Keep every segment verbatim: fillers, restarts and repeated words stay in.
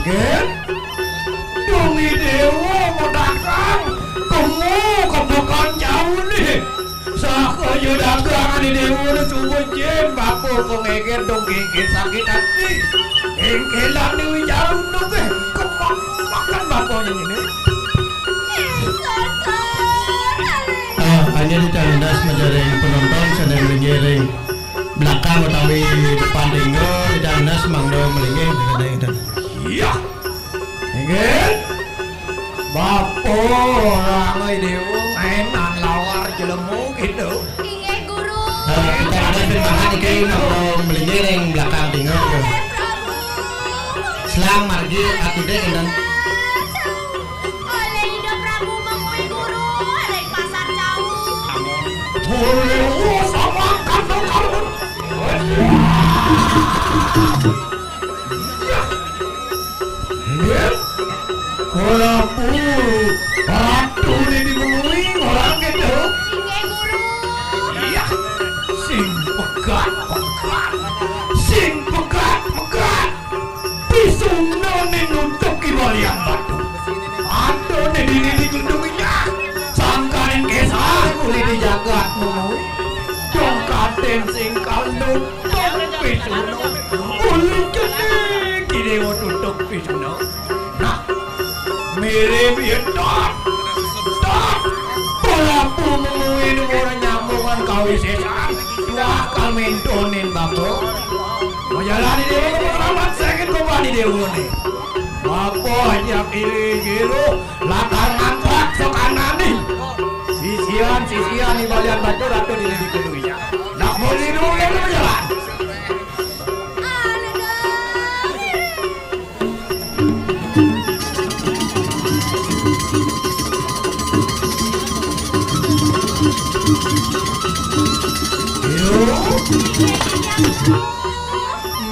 Gén, dong I Déwa medakang, kemu kebukan jauh nih. Sakaya dagangan I Déwa nih suba jén, bapa pangéger dong kéngkén sakit ati. Kéngkénan nih wicara unduk, eh, kemak-kemakan bapanya ini. Ah, hanya di Calinas majaring penonton, sané ngiring belakang utawi depan tinggal, Calinas mangga melinggih, sané ngéten. Iya. Inggih. Bapa orang I Déwa, mainan lawar jelemu gitu. Inggih, Guru. Eh, kita ada sing mahat iki mangga melinggih ring belakang tinggal. Inggih, Prabu. Selang margi atude enten. Olih Ida Prabu mengui Guru ring pasar jauh. Olih, oh, sama kan dong, Guru. Inggih. Prabu, Ratu ini mengui orang gitu. Inggih, Guru. Iya, sing pegat-pegat, sing pegat-pegat. Pisunané nutup Ki Balian Batu. Aduh, né dini di gendung iya. Sangkaning kesah uli di jagat mengui. Dong kadén sing kandung. Uli cening, I Déwa tutup pisuna. Nah, mirip ya, Dot. Dot. Prabu mengui ora nyambungan kawisésan. Wah, kamintunin, Bapa. Majalani Déwa, selamat sakit kobani Déwa nih. Bapa, ajak iri giru, lakar ngantrak sakanané. Sisian, sisian, I Balian Batu, Ratu dini di gendung iya. Nak mau di dulu, jalan.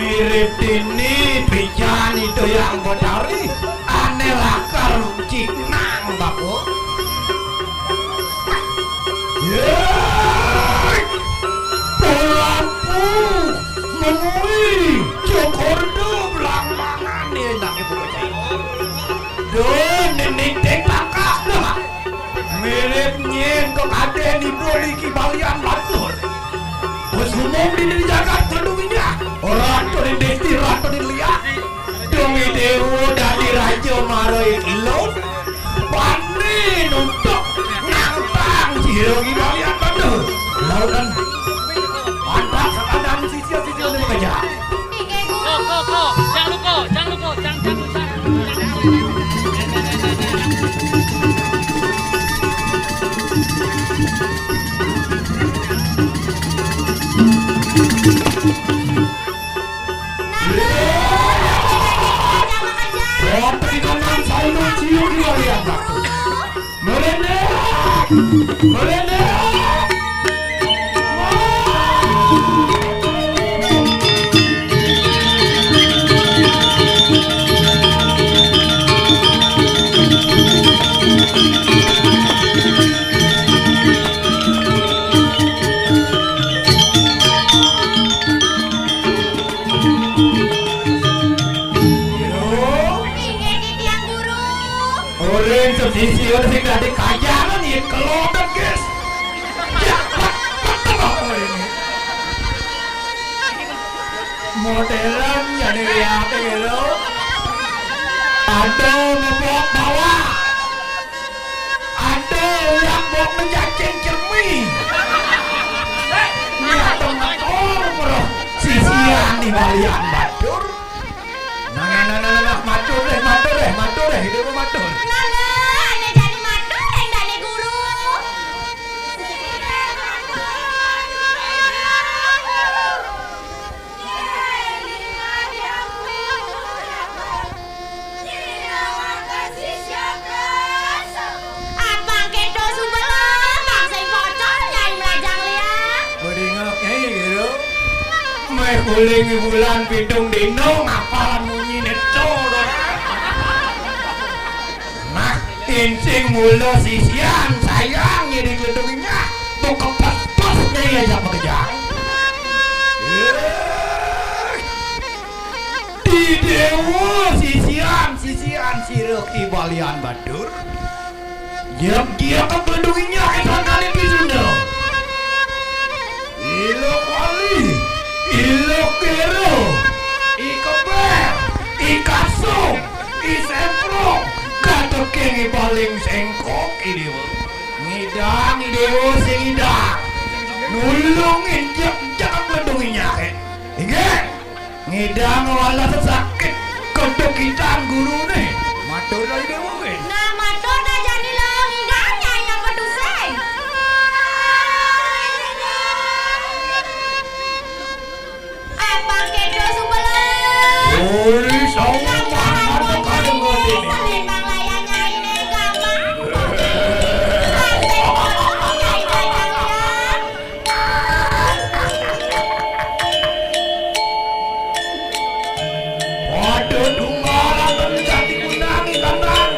Mirip dini pican Ida Hyang Betari, ané lakar ciknang, Bapa. Yék! Prabu mengui Jokordo belang mangan nih, enak ibu kecil. Duh, nenek dek kakak dah. Mirip nyén kekadén ibu di Ki Balian Batur. Bos umum di, di jagat sedunia. Orang tuh di desti, orang tuh di liat. Dong I Déwa dadi raja mara ilun. Bani nutup nantang sira Ki Balian Batu. Lawan mantap sakanan sisia-sisia ini bekerja. Inggih, Guru. Ko, ko, ko. Jang lupa, jang lupa, jang, jang lupa. Inggih, titiang Guru. Ulun sesisi sing dadi kajangan, yén kelodot, guys. Ya, betul apa ini? Modern jadi lihat gitu. Ada ngebok bawah. Ada yang mau mencacing cermin. Niat mengetor, bro. Sisian di Balian Batur. Nah, nah, nah, nah, nah, nah. Matur deh, matur deh, matur deh. Hidup matur. Nah, nah, ané jani matur, yang dani guru. Abang kéto subelah, bang sing kocor, Nyai Mlajang Liang. Bedingak, Nyai, gitu. Méh uling bulan pitung dina, ngapalan munyi néto, doh. Nah, insing mula sisian, sayang, jadi gedungnya, tuh kepes-pes, Nyai, ajak bekerja. Di Déwa sisian Ira Ki Balian Batur. Yék dia kebedung inyake sangkane Ki Sunda. Ilok wali, ilok kero, i keber, i kasung, i semprong, kateke ngibaling sengkok i dewa. Ngidang i dewa sing ngidang. Nulungin jek-jek kebedung inyake. Inggih. Ngidang ngwala sesakit, keduk idang gurune. Matur rai dewa, weh. Nah, matur dah jani lo ngidang nyai yang peduseng. Eh, Bang Kedo Subelah. Uri, sawo. Nang mangan jalan kok ada ini, ngodini. Selembang layar nyai ne gampang. Asik, nyai datang ya. Waduh, dumalaken dadi gunangi, Kakang.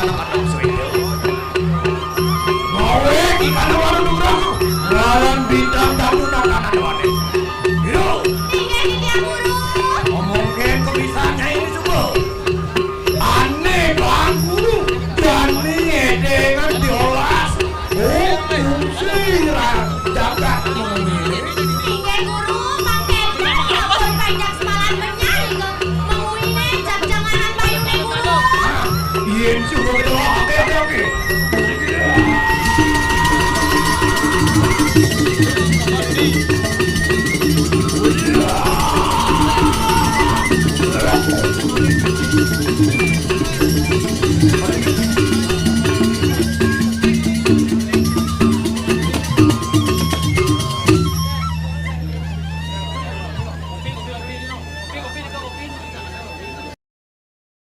Anak-anak sepeda. Ngawé di kana warung nugraha. Lawan bintang tamu nang kanan wane. Biru. Inggih, Titiang Guru. Ngomongin kebisaannya ini subuh. Ane Tuan Guru. Dani edengan diolas. Oh, fungsi ra-, jagat